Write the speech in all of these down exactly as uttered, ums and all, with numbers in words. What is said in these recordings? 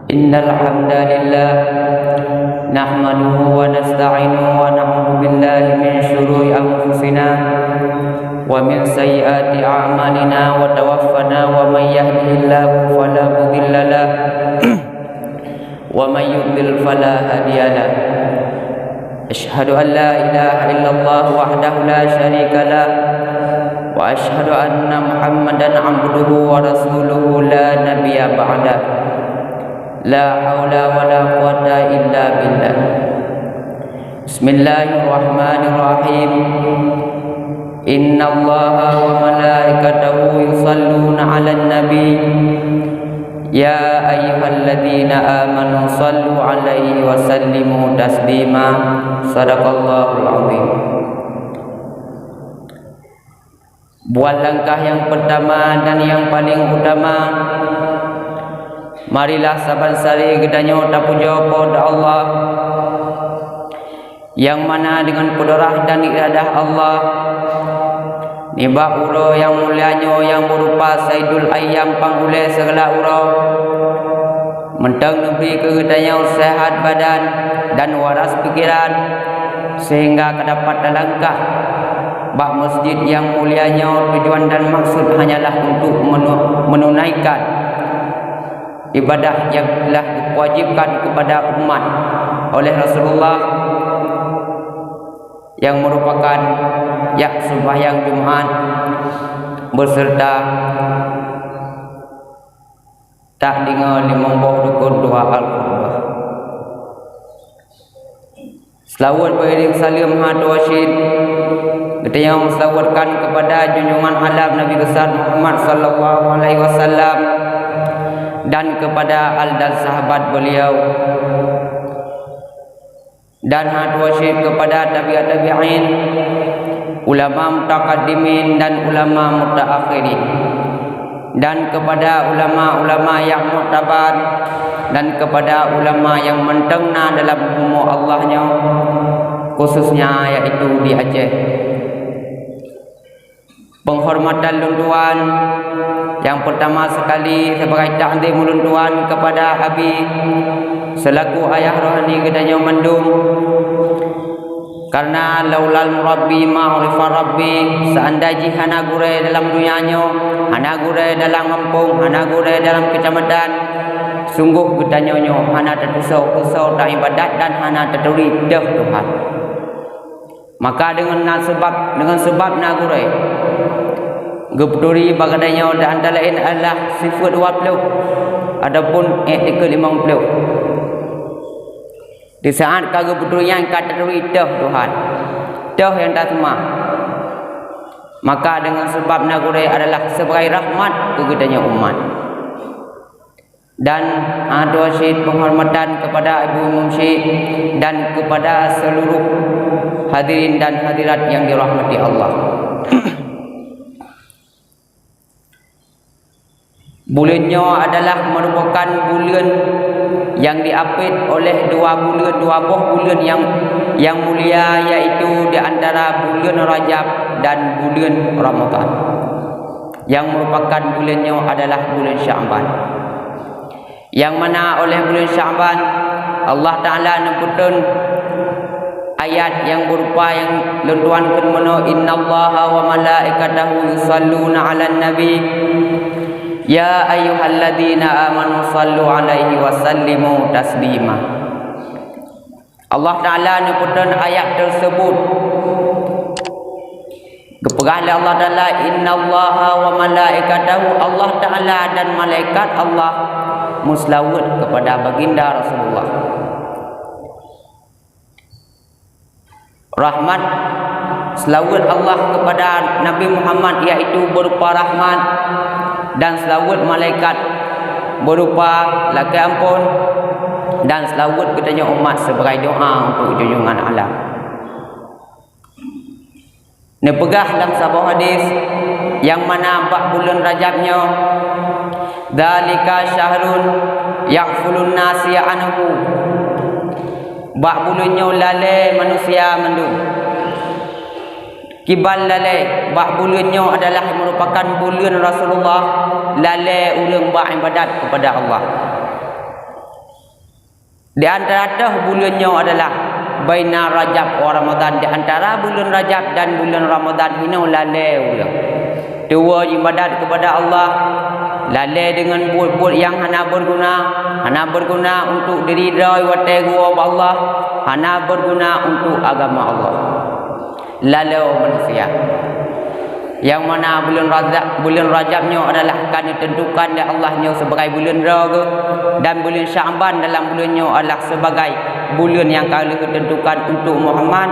إن الحمد لله نحمده ونستعينه ونعوذ بالله من شرور أنفسنا ومن سيئات أعمالنا وتوفنا ومن يهده الله فلا مضل له ومن يضلل فلا هادي له. أشهد أن لا إله إلا الله وحده لا شريك له وأشهد أن محمدا عبده ورسوله لا نبي بعده. لا حول ولا قوة إلا بالله. بسم الله الرحمن الرحيم. إن الله وملائكته يصلون على النبي. يا أيها الذين آمنوا صلوا عليه وسلموا تسليما. صدق الله العظيم. Buat langkah nyang peurtama dan nyang paleng utama, marilah saban sari geutanyoe tapujoe Po teu Allah, nyang mana deungon kudrah dan iradah Allah, nibak uroe nyang mulia nyoe nyang meurupa Saidul Ayyam, pangulée sigala uroe, mantong neubri keu geutanyoe seuhat badan dan waras pikeran, seuhingga ka dapat talangkah bak masjid nyang mulia nyoe. Tujuan dan maksud hanyalah untuk menu-, menunaikan ibadah nyang telah diwajibkan kepada umat oleh Rasulullah, nyang meurupakan jak seumbahyang Jumat beserta tadeungoe limong boh rukun doa al-khutbah. Seulaweuet beuiring saleuem hana teuasyit geutanyoe meuseulaweuetkan keupada junjungan alam Nabi Besar Muhammad sallallahu alaihi wasallam dan keupada al dan sahabat beliau, dan hana teuasyit keupada tabi'ut tabi'in, ulama mutaqaddimin dan ulama mutaakhirin, dan keupada ulama-ulama nyang muktabar, dan keupada ulama nyang mantong na dalam bumoe Allah nyoe, khususnya yaitu di Aceh. Penghormatan lôn tuan nyang peurtama sekali sebagai takzim ulôn tuan keupada Abi selaku ayah rohani geutanyoe mandum. Karena laulal murabbi ma urifa rabbi, seandai jih hana gurée dalam donya nyoe, hana gurée dalam gampông, hana gurée dalam keucamatan, sunggoh geutanyoe nyoe hana tatusoe-tusoe taibadat dan hana taturi teuh Tuhan. Maka deungon na seubab, deungon seubab na gurée, geupeuturi bak geutanyoe di antara laén adalah sifeuet dua ploh ataupun iktikeuet limong ploh. Di saát ka geupeuturi nyan ka taturi teuh Tuhan, teuh nyang taseumah. Maka deungon seubab na gurée adalah sebagai rahmat keu geutanyoe umat. Dan hana teuasyit penghormatan kepada Ibu Imum Syik dan kepada seluruh hadirin dan hadirat yang dirahmati Allah. Buleuen nyoe adalah merupakan buleuen yang diapit oleh dua buleuen, dua boh buleuen yang, yang mulia, yaitu di antara buleuen Rajab dan buleuen Ramadhan, yang merupakan buleuen nyoe adalah buleuen Sya'ban. Nyang mana oleh buleuen Sya'ban, Allah Ta'ala neupeutrön ayat nyang berupa nyang lôn tuan kheun meunoe, "Innallaha wa malaikatahu yusalluna 'alan nabi, ya ayyuhalladzina amanu sallu 'alaihi wa sallimu taslima." Allah Ta'ala neupeutrön ayat teuseubut. Geupeugah lé Allah Ta'ala, "Innallaha wa malaikatahu," Allah Ta'ala dan malaikat Allah meuseulaweuet keupada Baginda Rasulullah. Rahmat, seulaweuet Allah keupada Nabi Muhammad, yaitu berupa rahmat, dan seulaweuet malaikat berupa lakée amphon, dan seulaweuet geutanyoe umat sebagai doa untuk junjungan alam. Neupeugah lam saboh hadis, nyang mana bak buleuen Rajab nyoe, "Dzalika syahrun yaghfulun nasi anhu." Bak buleuen nyoe lalée manusia mandum. Kiban lalée, bak buleuen nyoe adalah meurupakan buleuen Rasulullah, lalée ureuëng bak ibadat keupada Allah. Di antara teuh buleuen nyoe adalah baina Rajab wa Ramadan, di antara buleuen Rajab dan buleuen Ramadan inoe lalée ureuëng. Tuwoe jiibadat keupada Allah, lalée deungon buet-buet nyang hana beuguna, hana beuguna untuk diri droe watée geuwoe bak Allah, hana beuguna untuk agama Allah. Lalée manusia. Nyang mana buleuen Rajab, buleuen Rajab nyoe adalah ka neuteuntukan lé Allah nyoe sibagai buleuen droe geuh, dan buleuen Sya'ban dalam buleuen nyoe adalah sibagai buleuen nyang ka lheueh geuteuntukan untuk Muhammad,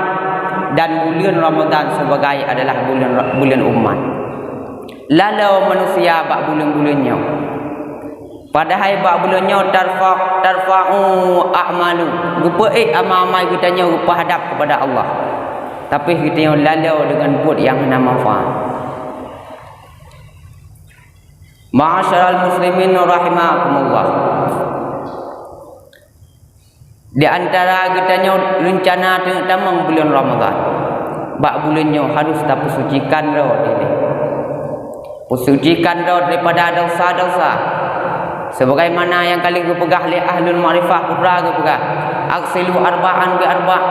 dan buleuen Ramadan sibagai adalah buleuen, buleuen umat. Lalée manusia bak buleuen-buleuen nyoe. Padahai bak buleuen nyoe tarfa-, tarfa'u a'malu, geupeuék ama-amai geutanyoe geupeuhadab keupada Allah. Tapi geutanyoe lalée deungon buet nyang hana manfaat. Ma'asyiral muslimin rahimakumullah. Di antara geutanyoe reuncana teungoh tamong buleuen Ramadan. Bak buleuen nyoe harus tapeusucikan droe diri. Peusucikan droe daripada desya-desya. Sebagaimana nyang ka lheueh geupeugah lé ahlul ma'rifah, peue geupeugah, "Aghsilu arba'an bi arba'."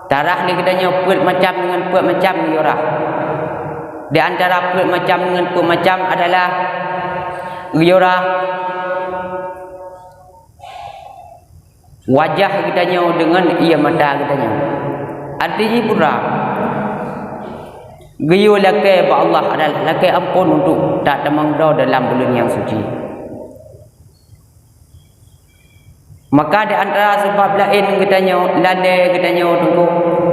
Tarah lé geutanyoe peuet macam deungon peuet macam geuyue rhah. Di antara peuet macam deungon peuet macam adalah geuyue rhah wajah geutanyoe deungon ié mata geutanyoe. Arti jih peue? Geuyue lakée bak Allah adalah lakée amphon untuk tatamong droe dalam buleuen nyang suci. Maka di antara sabab laén geutanyoe lalée geutanyoe teungku,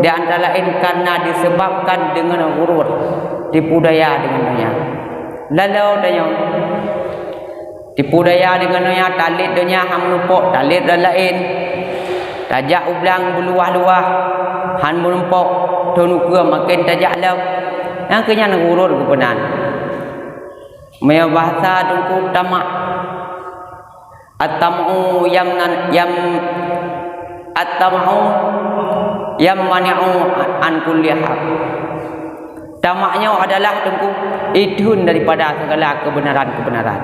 di antara laén karena disebabkan deungon ghurur, tipu daya deungon donya. Lalée tanyoe tipu daya deungon donya, talét donya han meurumpok, talét dan laén. Tajak u blang beuluwah-luwah, han meurumpok, thon ukeue maken tajak lom. Nyang keu nyan ghurur geupeunan. Meunyoe bahasa teungku tamak. At-tama'u yamnan-, yam-, at-tama'u yamna'u an kulli haq. Tamak nyoe adalah teungku itheun daripada segala keubeunaran-keubeunaran.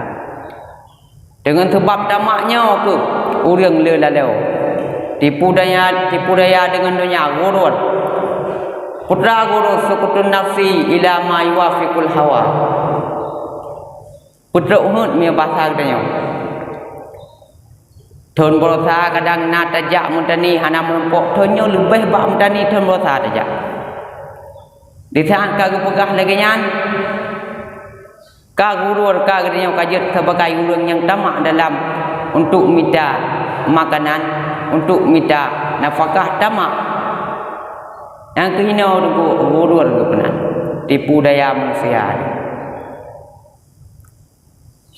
Deungon sabab tamak nyoe keuh ureuëng le lalée. Tipu daya, tipu daya deungon donya, ghurur. Peue ghurur? Suqtun nafsi ila ma yuwafiqul hawa. Peutrok heuet meunyoe basa geutanyoe. Thon baroesa kadang na tajak meutani hana meurumpok, thon nyoe leubeh bak meutani thon baroesa tajak. Di saát ka geupeugah lagée nyan, ka ghurur, ka geutanyoe ka jeuet sibagai ureuëng nyang tamak dalam untuk mita makanan, untuk mita nafakah, tamak. Nyang keuhinoe teungku ghurur geupeunan, tipu daya manusia.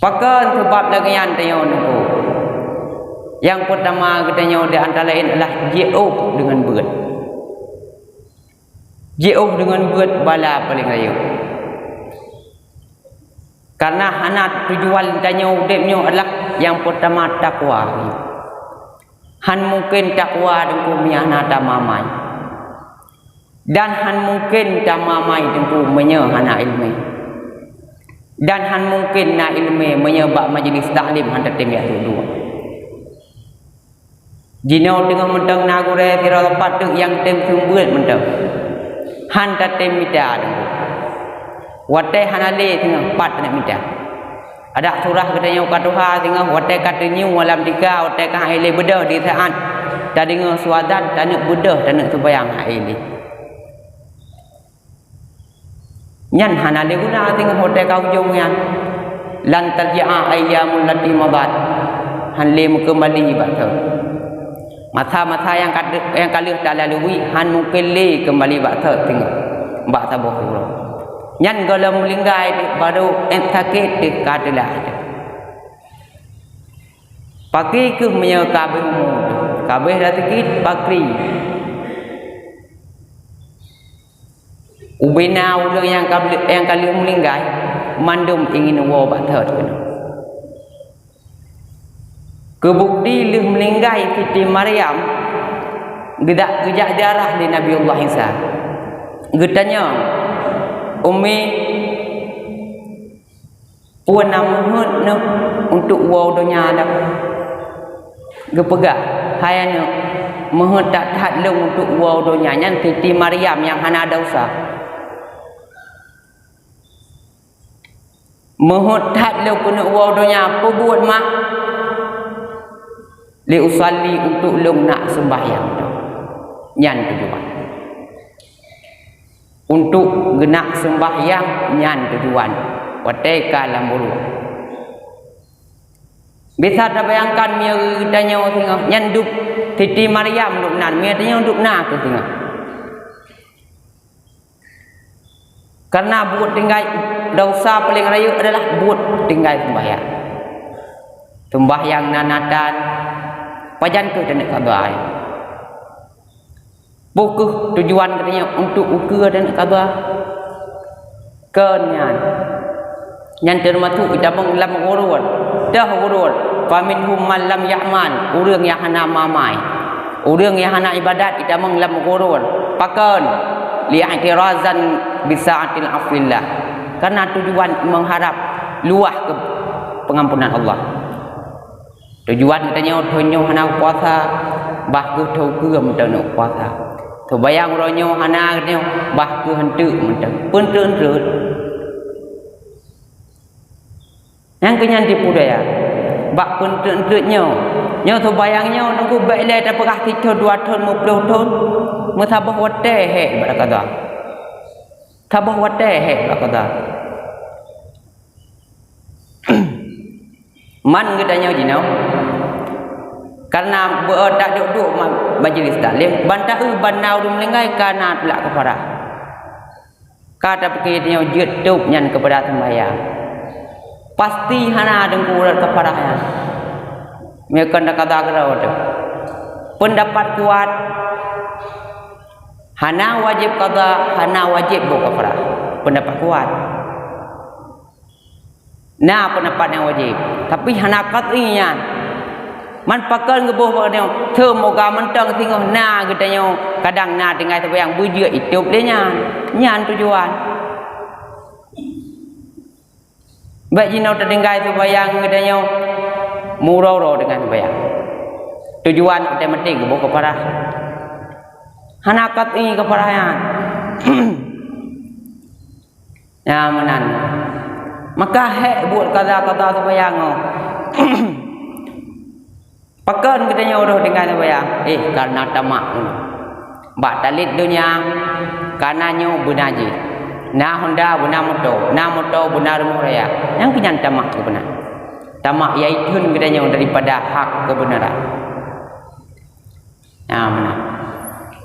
Pakon sabab lagée nyan tanyoe teungku? Nyang peurtama geutanyoe di antara laén adalah jiôh deungon beuet. Jiôh deungon beuet bala paleng rayeuk. Karena hana tujuan tanyoe udeb nyoe adalah nyang peurtama takwa. Han mungken takwa teungku meunyoe hana tamamai. Dan han mungken tamamai teungku meunyoe hana iéleumé. Dan han mungken na iéleumé meunyoe bak majlis taklim han tatem jak duek-duek. Jinoe teungoh mantong na gurée sidroe pat teuk nyang tem seumeubeuet mantong. Han tatem mita teungku. Watée hana lé teungoh pat taneuk mita. Adak surah geutanyoe ka tuha singoh watée ka teunyoe lam tika, watée ka hai lé beudôh di saát tadeungoe suazan taneuk beudôh taneuk seubayang hai lé. Nyan hana lé guna singoh watée ka ujong nyan. Lan tarji'a ayyamul lati madat. Han lé meukeumbali bak thon. Masa-masa nyang ka, nyang ka lheueh talalui han mungken lé keumbali bak thon singoh bak saboh uroe. Nyan gohlom meulinggai deuh barô ék sakét deuh ka teulah deuh. Pakri kheueh meunyoe ka abéh umu, ka abéh raseuki pakri. Ubena ureuëng nyang ka, nyang ka lheueh meuninggai, mandum ingin woe bak thon keunoe. Keubukti lheueh meuninggai Siti Maryam, geudak geujak ziarah lé Nabi Allah Isa. Geutanyong, "Ummi, peue na meuheuet neuh untuk woe donya lom?" Geupeugah, "Hai aneuk, meuheuet that-that lôn untuk woe u donya." Nyan Siti Maryam nyang hana desya. "Meuheuet that lôn keuneuk woe u donya, peubuet mak?" "Li usalli, untuk lôn nak seumbahyang." Nyan tujuan. Untuk geunak seumbahyang nyan tujuan. Watée ka lam buruek. Bisa tabayangkan meunyoe geutanyoe singoh nyan dub Siti Maryam dub nan, meunyoe tanyoe dub na keu singoh. Karena buet tinggai, desya paleng rayeuk adalah buet tinggai seumbahyang. Seumbahyang na natan, pajan keuh taneuk qadha. Peu kheueh tujuan geutanyoe untuk ukeue dan qadha? Keu nyan. Nyan teumasok itamong lam ghurur. Teuh ghurur. "Faminhum man lam ya'mal." Ureuëng nyang hana mamai. Ureuëng nyang hana ibadat itamong lam ghurur. Pakon? "Li'tirazan bisa'atil afwillah." Karena tujuan mengharap luah keu pengampunan Allah. Tujuan geutanyoe thon nyoe hana puasa, bah kheueh thon ukeue meuteuneuh puasa. Seumayang uroe nyoe hana geutanyoe, bah kheueh eunteuk meuteuneuh. Peunteuk-eunteuk. Nyang keu nyan tipu daya. Bak peunteuk-eunteuk nyoe. Nyoe seumayang nyoe nunggu bék lé tapeugah sithon dua thon meuploh thon. Meusaboh watée hék bak qadha. Saboh watée hék bak qadha. Man geutanyoe jinoe, karena beu-, taduek-duek ma-, majlis taklim, ban taeu ban na ureuëng meuninggai ka na tulak kafarah. Ka tapike tanyoe jeuet tôb nyan keupada seumbahyang. Pasti hana teungku rot kafarah nyan. Meukon takada keudroe teuh. Peundapat kuat, hana wajéb kada, hana wajéb boh kafarah. Peundapat kuat. Na peundapat nyang wajéb, tapi hana qat'i nyan. Man pakon geuboh bak nyoe, seumoga mantong singoh na geutanyoe, kadang na tinggai seumayang beujeuet itôb lé nyan. Nyan tujuan. Bék jinoe tatinggai seumayang geutanyoe, meuuroe-uroe deungon seumayang. Tujuan otomatik geuboh kafarah. Hana qat'i kafarah nyan. Nyan meunan. Maka hék buet kada-kada seumayang nyoe. Pakon geutanyoe roh tinggai seumayang? Eh, karena tamak. Bak talet donya, karena nyoe beuna jih. Na honda beuna moto, na moto beuna rumoh raya. Nyang keu nyan tamak keu beuna. Tamak yaitu geutanyoe daripada hak kebenaran. Nah, meunan.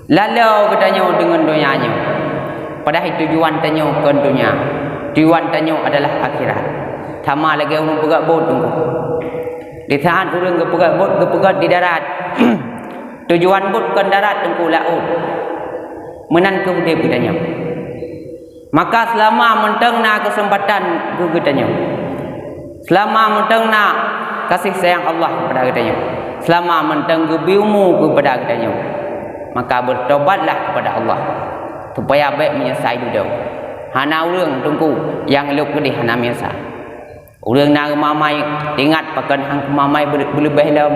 Lalo geutanyoe deungon donya nyoe. Padahai tujuan tanyoe kon donya. Tujuan tanyoe adalah akhirat. Sama lagée ureuëng peugét bot teungku. Di saat ureuëng geupeugét bot, geupeugét di darat. Tujuan bot kon darat teungku, laôt. Meunan keuh udeb geutanyoe. Maka seulama mantong na keuseumpatan keu geutanyoe, seulama mantong na kasih sayang Allah keupada geutanyoe, seulama mantong geubri umu keupada geutanyoe, maka beutobatlah keupada Allah, supaya bék meunyeusai dudoe. Hana ureuëng teungku nyang lheueh keudeh hana meunyeusai. Ureuëng na geumamai, ingat pakon han geumamai beu-, beuleubeh lom.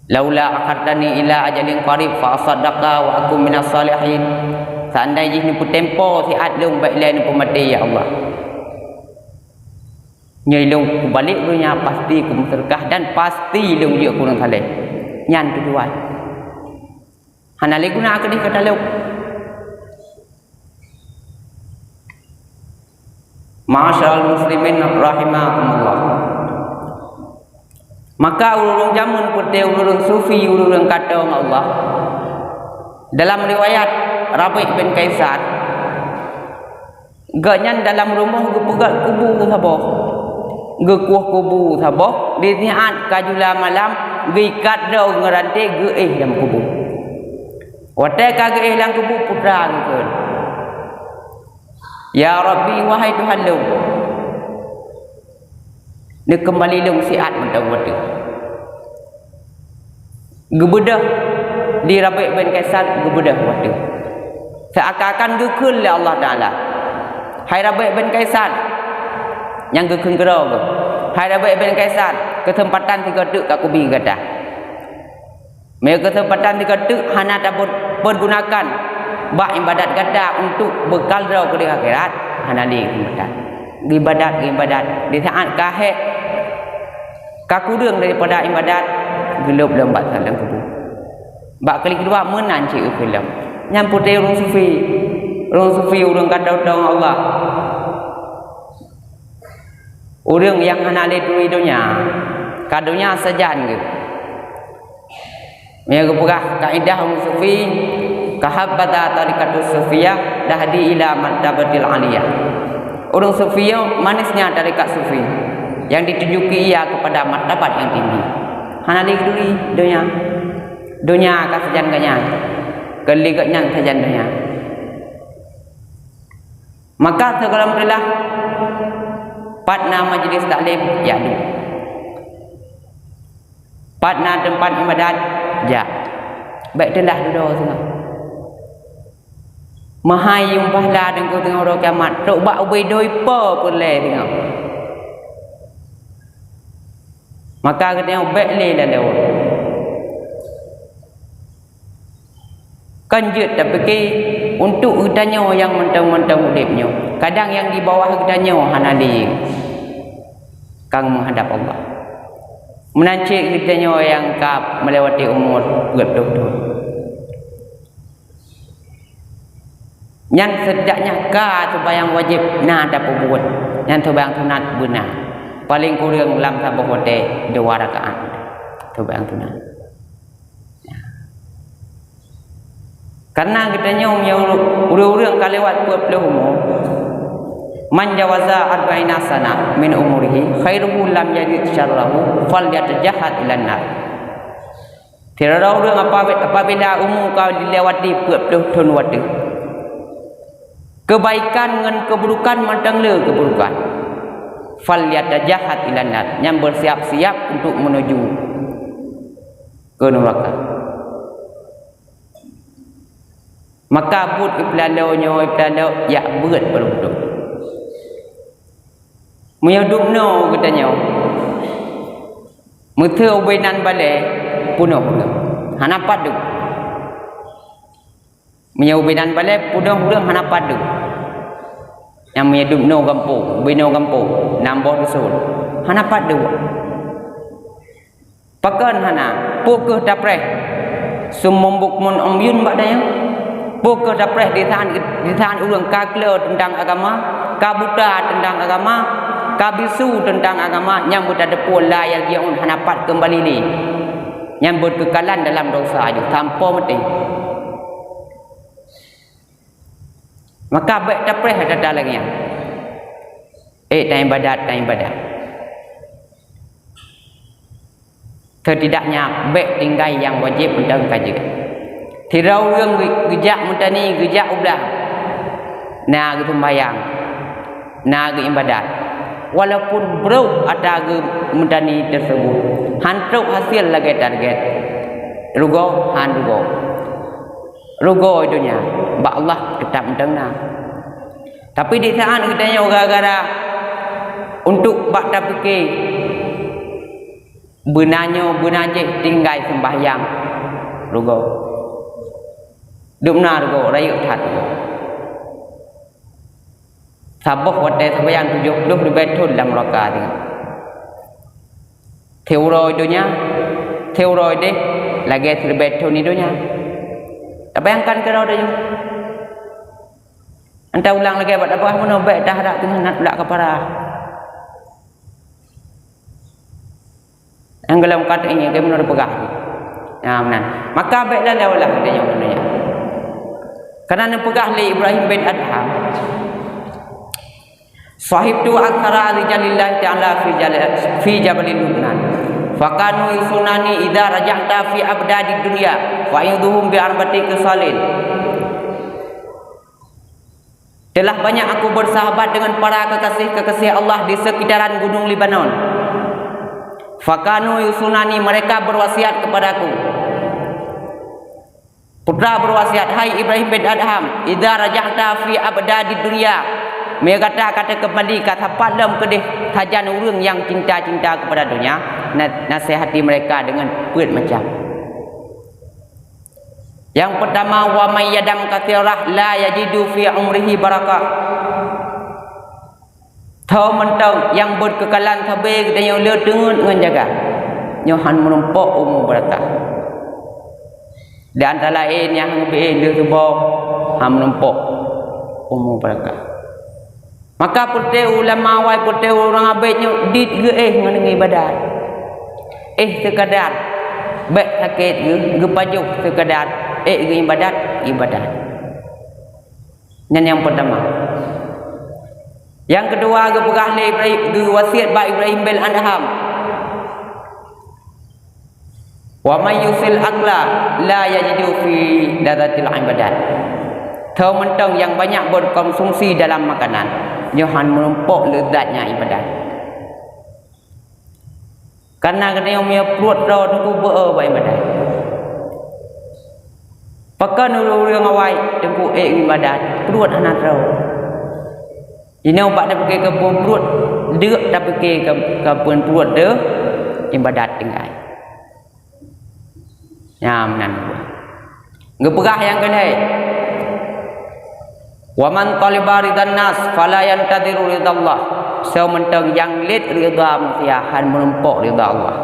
"Laula akhartani ila ajalin qarib fa asaddaqa wa akun minas salihin." Seandai jih neupeutempo siat lôn bék lé neupeumaté, ya Allah. Nyoe lôn kubalek donya pasti kumeuseudeukah dan pasti lôn jeuet keu ureuëng saleh. Nyan tujuan. Hana lé guna keudeh ka talok. Ma'asyiral muslimin rahimakumullah. Maka ureuëng jameun peureute ureuëng sufi, ureuëng kato ngon Allah. Dalam riwayat Rabi' bin Kaisar, gobnyan dalam rumoh geupeugét kubu saboh. Geukueh kubu saboh, di siat ka jula malam, geuikat droe ngon ranté geuéh lam kubu. Watée ka geuéh lam kubu, putra geukheun, "Ya Rabbi, wahai Tuhan lôn, neukeumbali lôn siat mantong watée." Geubeudôh di Rabi' bin Kaisar, geubeudôh watée. Seuakan-akan geukheun lé Allah Taala, "Hai Rabi' bin Kaisar," nyang geukheun keudroe geuh, Hai Rabi' bin Kaisar, keuseumpatan sigoe teuk ka kubi gata. Meunyoe keuseumpatan sigoe teuk hana taper-, pergunakan bak iébadat gata untuk beukal droe keudeh akhirat, hana lé keuseumpatan. Geuiébadat, geuiébadat. Di saát ka hék, ka kureueng daripada iébadat, geulôb lom bak saleueng kubu. Bak kali keudua meunan cit geukheun lom. Nyan putéh ureuëng sufi. Ureuëng sufi ureuëng ka tong Allah. Ureuëng nyang hana lé turi donya, ka donya sajan geuh. Meunyoe geupeugah kaidah ureuëng sufi, "Kahabada tariqatus sufiyah tahdi ila martabatil aliyah." Ureuëng sufi nyoe manisnya tarekat sufi yang ditunjuki ia kepada martabat yang tinggi. Hana lé turi donya. Donya ka sajan geuh nyan. Keu lé geuh nyan sajan donya. Maka sigohlom teulah, pat na majlis taklim, jak duek. Pat na teumpat iébadat, jak. Bék teulah dudoe singoh. Meuhai yuem pahala teungku teungoh uroe kiamat, trok bak ubé doi po peureulée singoh. Maka geutanyoe bék lé laloe. Kan jeuet tapike untuk geutanyoe nyang mantong-mantong udeb nyoe. Kadang nyang di bawah geutanyoe hana lé kang meuhadab Allah. Meunan cit geutanyoe nyang ka meulewati umur peuet ploh thon. Nyan seudak nyan ka seumayang wajéb na tapeubuet, nyan seumayang sunat beuna. Paleng kureueng lam saboh watée dua rakaat seumayang sunat. Karena geutanyoe meunyoe ureuëng-ureuëng ka lewat peuet ploh umu, "Man jawaza arba'ina sana min umurihi khairuhu lam yajid syarrahu falyatajahhad ilan nar." Sidroe ureuëng apabi-, apabila umu ka dilewati peuet ploh thon watée, keubaikan ngon keuburukan mantong le keuburukan, falyatajahhad ilan nar, nyan beusiap-siap untuk meunuju keu nuraka. Maka buet ipeulaloe nyoe, ipeulaloe jak beuet baru beutôi. Meunyoe dubnoe geutanyoe, meuteue ubé nan balée peunoh ureuëng, hana pat deuek. Meunyoe ubé nan balée peunoh ureuëng hana pat deuek. Nyang meunyoe dubnoe gampông, ubé noe gampông, nam boh dusun, hana pat deuek. Pakon hana? Peu kheueh tapreh? Summum bukmun umyun bak dayah. Peu kheueh tapreh di saat, di saat ureuëng ka klo teuntang agama, ka buta teuntang agama, ka bisu teuntang agama, nyang beuteupeue la yarji'un hana pat keumbali lé. Nyang beukeukalan dalam dosa jih sampoe maté. Maka bék tapreh ata lagée nyan. Eh, taibadat, taibadat. Setidaknya bék tinggai nyang wajéb mantong ka jeuet. Sidroe ureuëng geu-, geujak meutani, geujak u blang, na geuseumbahyang, na geuibadat, walaupun brok ata geumeutani teuseubut, han trok hasé lagée target, rugoe han rugoe. Rugoe donya, bak Allah teutap mantong na. Tapi di saat geutanyoe gara-gara untuk bak tapike, beuna nyoe beuna jih tinggai seumbahyang, rugoe. Dubna rugoe, rayeuk that rugoe. Saboh watée seumbahyang tujoh ploh ribée thon lam nuraka teuh. Siuroe donya, siuroe déh, lagée siribée thon di donya. Tabayangkan keudroe tanyoe. Enta ulang lagée bak tabah meunoe bék taharap teungoh na tulak kapara. Nyang golom ka teuingat lagée meunoe peugah. Nah, meunan. Maka bék lalée ulah tanyoe ngon donya. Karena neupeugah lé Ibrahim bin Adham, "Sahibtu aktsara rijalillahi ta'ala fi jala-, fi Jabalil Lubnan. Fakanu yusunani idza raja'ta fi abdadid dunya, fa'idhuhum bi arba'ati khisalin." Telah banyak aku bersahabat dengan para kekasih-kekasih Allah di sekitaran Gunung Libanon. Fakanu yusunani, mereka berwasiat kepadaku. Putra berwasiat, "Hai Ibrahim bin Adham, idza raja'ta fi abdadid dunya, Meunyoe gata ka teukeubali ka sapat lom keudeh sajan ureuëng nyang cinta-cinta keupada donya, na-, nasihati mereka deungon peuet macam. Nyang peurtama, wa may yadam katsirah la yajidu fi umrihi barakah. Tho mantong nyang beuet keukalan sabe geutanyoe le teungeut ngon jaga, nyoe han meurumpok umu beurakah. Di antara laén nyang han geubri lheueh tuboh, han meurumpok umu beurakah. Maka peureté ulama wai peureté ureuëng abét nyoe dit geuéh ngon ibadat. Éh seukadar, bék sakét geu-, geupajoh seukadar, ék geuibadat, ibadat. Nyan nyang peurtama. Nyang keudua geupeugah lé Ibrahim, geuwasiet bak Ibrahim bin Adham. Wa may yusil akla la yajidu fi ladzatil ibadat. Tho mantong nyang banyak berkonsumsi dalam makanan, nyoe han meurumpok leuzatnya ibadat. Karena geutanyoe meunyoe pruet droe teungku beu bak ibadat. Pakon ureuëng-ureuëng awai teungku ék ibadat, pruet hana droe. Inoe bak tapike keu pruet, deuk tapike keu, keu pruet deuh ibadat tinggai. Nyan meunan. Geupeugah nyang keulhée, "Wa man taliba ridhan nas fala yantadziru ridhallah." Soe mantong nyang lét ridha manusia han meurumpok ridha Allah.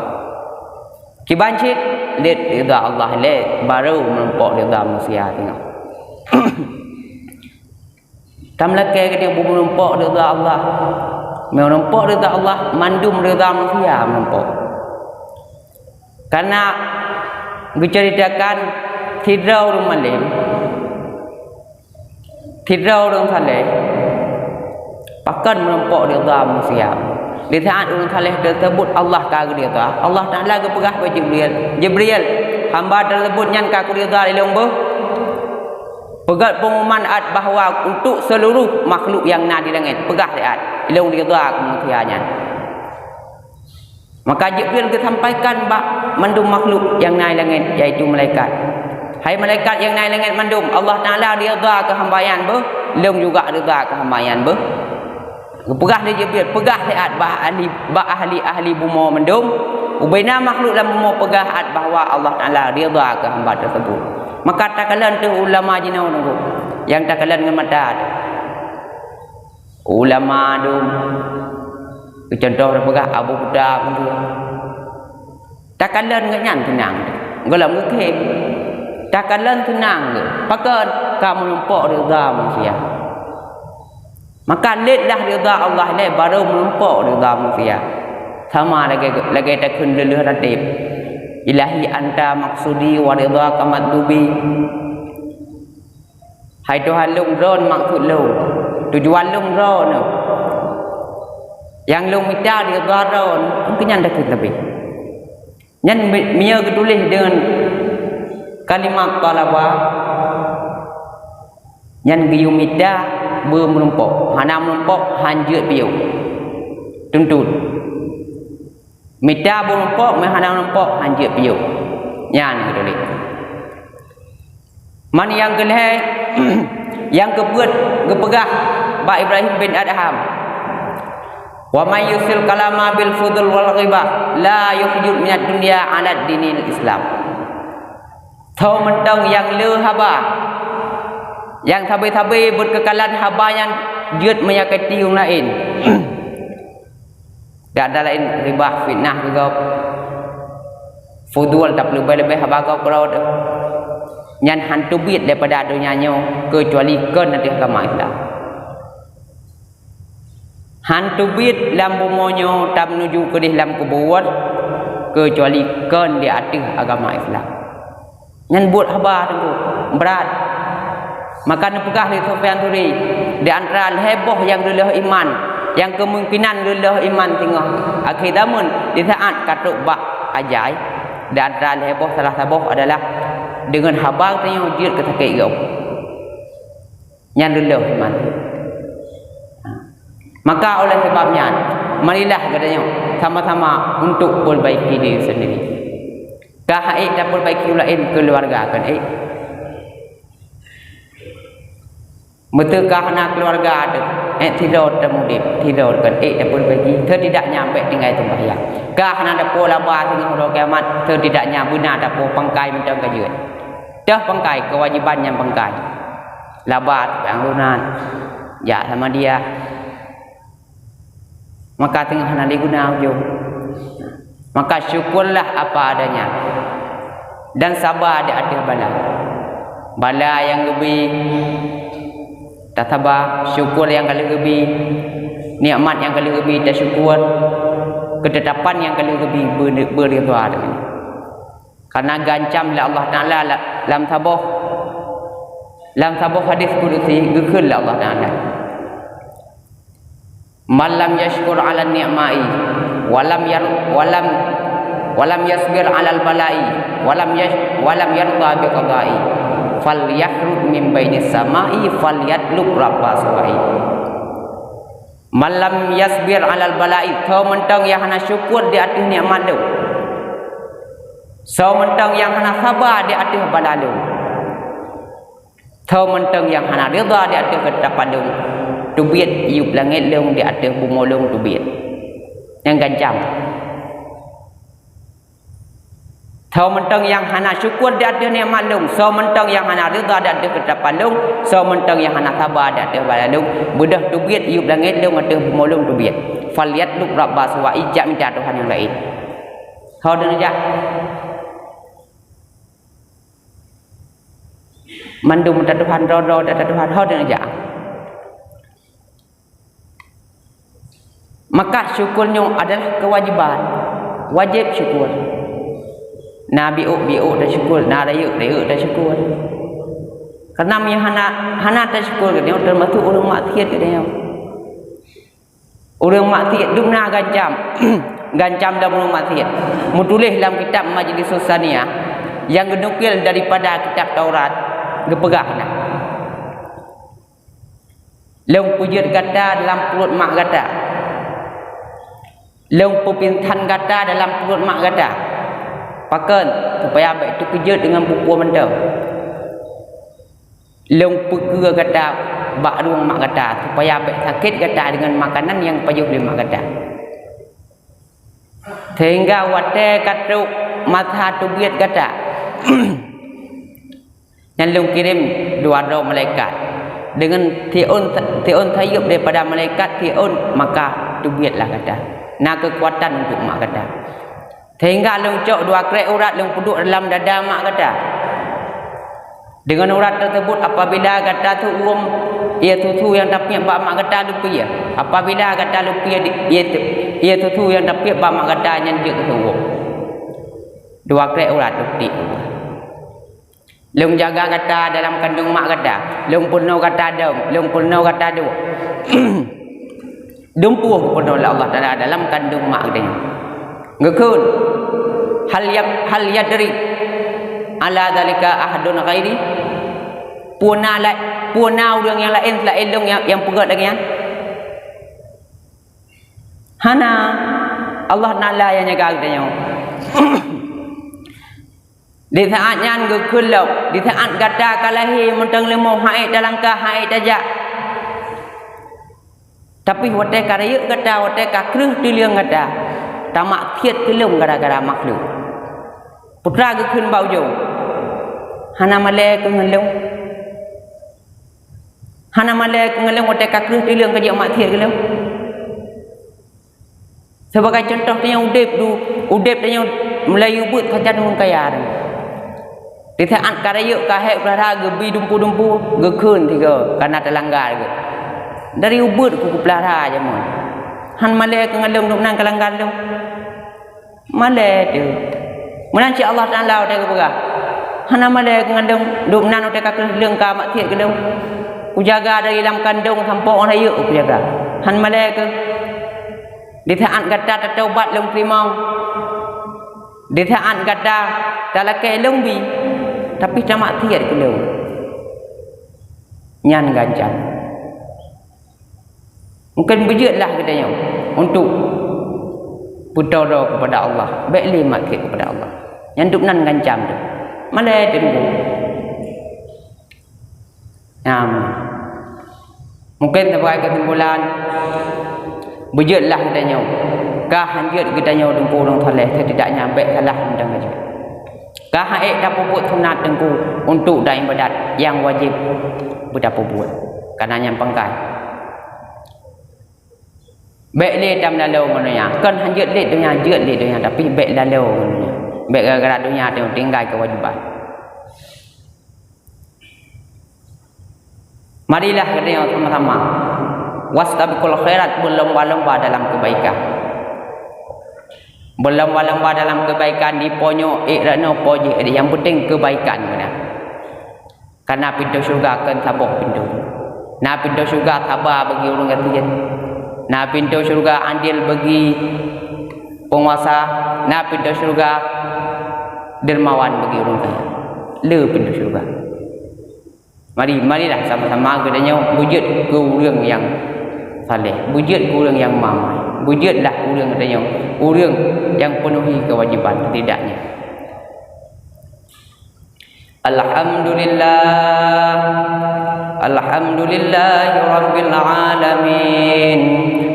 Kiban cit lét ridha Allah lé baru meurumpok ridha manusia singoh. Tam lakée geutanyoe beumeurumpok ridha Allah. Meunyoe meurumpok ridha Allah, mandum ridha manusia meurumpok. Karena geuceuritakan sidroe ureuëng malém, sidroe ureuëng saleh, pakon meurumpok ridha manusia. Di saat ureuëng saleh teuseubut Allah ka geuridha, Allah Taala geupeugah bak Jibril, "Jibril, hamba teuseubut nyan ka kuridha lé lôn beuh." Peugét peungumuman át bahwa untuk seluruh makhluk nyang na di langét, peugah siat, "Lôn ridha keu manusia nyan." Maka Jibril geusampaikan bak mandum makhluk nyang na di langét, yaitu malaikat, "Hai malaikat nyang na di langét mandum, Allah Taala ridha keu hamba nyan beuh, lôn juga ridha keu hamba nyan beuh." Geupeugah lé Jibril, "Peugah siat bak ahli, bak ahli-ahli bumoe mandum, ubena makhluk lam bumoe peugah át bahwa Allah Taala ridha keu hamba teuseubut." Maka takalon teuh ulama jinoe nunggu, nyang takalon ngon mata teuh. Ulama dum, keu contoh tapeugah Abu Kuta pun tu. Takalon geuh nyan seunang, gohlom geukhém. Takalon seunang geuh, pakon ka meurumpok ridha manusia. Maka lét lah ridha Allah lé baru meurumpok ridha manusia. Sama lagée, lagée takheun leuleueh rateb, "Ilahi anta maksudi wa ridhaka matlubi." Hai Tuhan lôn, droen maksud lôn, tujuan lôn droen. Nyang lôn mita ridha droen, keu nyan takheun leubeh. Nyan mi-, meunyoe geutuléh deungon kalimat thalaba, nyan geuyue mita beumeurumpok, hana meurumpok han jeuet piôh. Tuntot. Mita beumeurumpok, meuhana meurumpok han jeuet piôh. Nyan geutuléh. Man nyang keulhée, nyang keupeuet geupeugah bak Ibrahim bin Adham, "Wa may yusil kalama bil fudul wal ghibah la yukhruju minad dunya ala dinil Islam." Tho mantong nyang le haba, nyang sabe-sabe beuet keukalan haba nyan jeuet meunyakiti ureuëng laén. Dan laén ribah fitnah keu gob, fudul tapeuleubeh-leubeh haba gob keudroe teuh, nyan han teubiet daripada donya nyoe keucuali kon ateueh agama Islam. Han teubiet lam bumoe nyoe tameunuju keudeh lam kubuer keucuali kon di ateueh agama Islam. Nyan buet haba teungku, brat. Maka neupeugah lé Sufyan Tsauri, di antara lhée boh nyang reuloh iman, nyang keumungkinan reuloh iman singoh akhé zameun, di saat ka trok bak ajai, di antara lhée boh salah saboh adalah deungon haba tanyoe jeuet keu sakét gob. Nyan reuloh iman. Maka oleh sebab nyan, marilah geutanyoe sama-sama untuk perbaiki diri sendiri. Ka han ék tapeurbaiki ureuëng laén, keuluwarga kon ék. Meuteuka hana keuluwarga teuh, Ék sidroe teumudép, sidroe kon ék tapeuleubeh jih, seutidaknya bék tinggai seumbahyang. Ka hana tapo laba singoh uroe kiamat, seutidaknya beuna tapo pangkai mantong ka jeuet. Toh pangkai, keuwajéban nyang pangkai. Laba teupeue nyang lunan, jak sama dia. Maka teungoh hana lé guna ujông. Maka syukurlah apa adanya dan saba di ateueh bala. Bala nyang geubi, tasaba, syukur nyang ka lheueh geubi, nikmat nyang ka lheueh geubi, tasyukur, keutetapan nyang ka lheueh geubi, beu-, beuridha dengan nyan. Karena geuancam lé Allah Taala la-, lam saboh, lam saboh hadis kudusi geukheun lé Allah Taala. "Man lam yashkur 'ala ni'mai, wa lam yar-, wa lam, wa lam yasbir 'alal bala'i, wa lam yash-, wa lam yarda bi qada'i, falyahrud min bainis sama'i, falyatlub rabba suwa'i." "Man lam yasbir 'alal bala'i," soe mantong nyang hana syukur di ateueh nikmat Lôn. Soe mantong nyang hana saba di ateueh bala Lôn. Soe mantong nyang hana ridha di ateueh keutetapan Lôn, teubiet yub langét Lôn di ateueh bumoe Lôn teubiet. Nyang geuancam. Soe mantong nyang hana syukur di ateueh nikmat Lôn, soe mantong nyang hana ridha di ateueh keutetapan Lôn, soe mantong nyang hana saba di ateueh bala Lôn, beudôh teubiet yub langét Lôn ateueh bumoe Lôn teubiet. "Falyatlub rabba suwa'i," jak mita Tuhan nyang laén. Ho deuh jak. Mandum ata Tuhan, droe-droe ata Tuhan, ho deuh jak. Maka syukur nyoe adalah keuwajéban. Wajéb syukur. Na biôk-biôk tasyukur, na rayeuk-rayeuk tasyukur. Karena meunyoe hana, hana tasyukur geutanyoe, teumasuk ureuëng maksiat geutanyoe. Ureuëng maksiat dum na geuancam, geuancam lam ureuëng maksiat. Meutuléh lam kitab Majlis Saniyah nyang geunukil daripada kitab Taurat, geupeugah na. Lôn peujeuet gata dalam pruet mak gata. Lôn peupingsan gata dalam pruet mak gata. Pakon? Supaya bék teukeujot deungon bukon mantong. Lôn peukeue gata bak rueng mak gata, supaya bék sakét gata deungon makanan nyang pajoh lé mak gata. Sehingga watée ka trok masa teubiet gata, nyan lôn kirém dua droe malaikat deungon siôn, siôn sayeuep daripada malaikat siôn, maka teubietlah gata, na keukuatan untuk mak gata. Sehingga lôn cok dua krék urat lôn peuduek dalam dada mak gata. Deungon urat teuseubut, apabila gata seuuem, ié susu nyang tapiep bak mak gata leupie. Apabila gata leupie di-, ié su-, ié susu nyang tapiep bak mak gata nyan jeuet keu seuuem. Dua krék urat lôn tiek. Lôn jaga gata dalam kandong mak gata. Lôn peurunoe gata dong, lôn peurunoe gata duek. Dumpeue geupeurunoe lé Allah Taala dalam kandong mak geutanyoe. Geukheun, "Hal yab-, hal yadri ala dzalika ahadun ghairi?" Peue na la-, peue na ureuëng nyang laén seulaén lôn nyang, nyang peugét lagée nyan? Hana. Allah Taala nyang jaga geutanyoe. Di saát nyan geukheun lom, di saát gata ka lahé mantong leumo, han ék talangkah, han ék tajak. Tapi watée ka rayeuk gata, watée ka kreueh tuleueng gata, tamaksiet keu lôn gara-gara makhlok. Peue teuma geukheun bak ujong, "Hana malée keu ngon lôn? Hana malée keu ngon lôn watée ka kreueh tuleueng ka jeuet maksiet keu lôn?" Sibagai cuntoh tanyoe udeb du-, udeb tanyoe meulayeue beuet sajan ureuëng kaya. Di saát ka rayeuk ka hék peulara geubi dumpu-dumpu, geukheun sigoe kana talangga geuh. Dari ubeuet ku kupeulara jameun. Han malée keu ngon lôn, dumnan ka langga lôn. Malée teuh. Meunan cit Allah Taala watée geupeugah, "Hana malée keu ngon lôn, dumnan watée ka kreueh lôn ka maksiet keu lôn. Kujaga dari lam kandong sampoe ngon rayeuk kujaga. Han malée keu." Di saát gata tataubat lôn teurimong, di saát gata talakée lôn bi, tapi tamaksiet keu lôn, nyan geuancam. Mungken beujeuetlah geutanyoe untuk peutoro kepada Allah, bék lé maksiet kepada Allah. Nyan dumnan geuancam teuh. Malée teuh. Nyan. Mungken sibagai keusimpulan, beujeuet lah geutanyoe. Ka hanjeuet geutanyoe teungku ureuëng saleh, setidaknya bék salah mantong ka jeuet. Ka han ék tapeubuet sunat teungku untuk dan ibadat nyang wajéb beutapeubuet. Kana nyang pangkai. Bék lé tameulalo ngon donya. Kon hanjeuet lé donya, jeuet lé donya, tapi bék lalo ngon donya. Bék gara-gara donya teutinggai keuwajéban. Marilah geutanyoe sama-sama. Wastabiqul khairat, beulomba-lomba dalam kebaikan. Beulomba-lomba dalam kebaikan, di po nyoe ék rot noe po jih, nyang peunteng kebaikan meunan. Karena pintoe syeuruga kon saboh pintoe. Na pintoe syeuruga saba bagi ureuëng gasien. Na pintoe syeuruga adil bagi penguasa. Na pintoe syeuruga dermawan bagi ureuëng kaya. Le pintoe syeuruga. Mari, marilah sama-sama geutanyoe beujeuet keu ureuëng nyang saleh, beujeuet keu ureuëng nyang mamai, beujeuetlah ureuëng geutanyoe, ureuëng nyang peunuhi keuwajéban setidaknya. Alhamdulillah. Alhamdulillahirabbil alamin.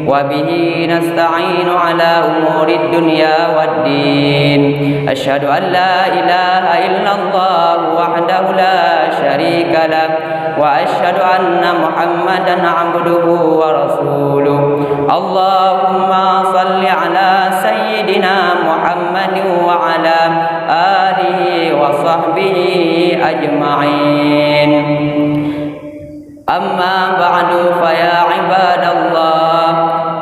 Wa bihi nasta'inu ala umurid dunya waddin. Asyhadu an la ilaha illallah wahdahu la syarika lah. Wa asyhadu anna Muhammadan abduhu wa rasuluh. Allahumma salli ala sayyidina Muhammadin wa ala alihi wa sahbihi ajma'in. Amma ba'du, fa ya ibadallah,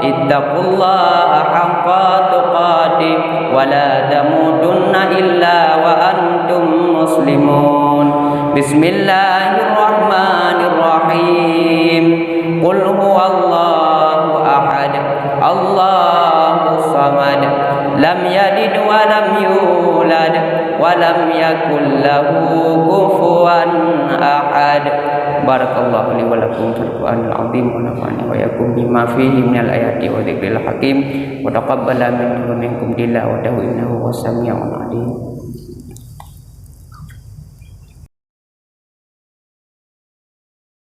ittaqullaha haqqa tuqatih wa la tamutunna illa wa antum muslimun. Bismillahirrahmanirrahim. Qul huwallahu ahad. Allahus samad. Lam yalid wa lam yulad. Wa lam yakul lahu kufuwan ahad. Barakallahu li wa lakum fil Qur'anil azim wa nafa'ani wa iyyakum bima fihi minal ayati wa dzikril hakim wa taqabbala minni wa minkum tilawatahu innahu huwas samiul alim.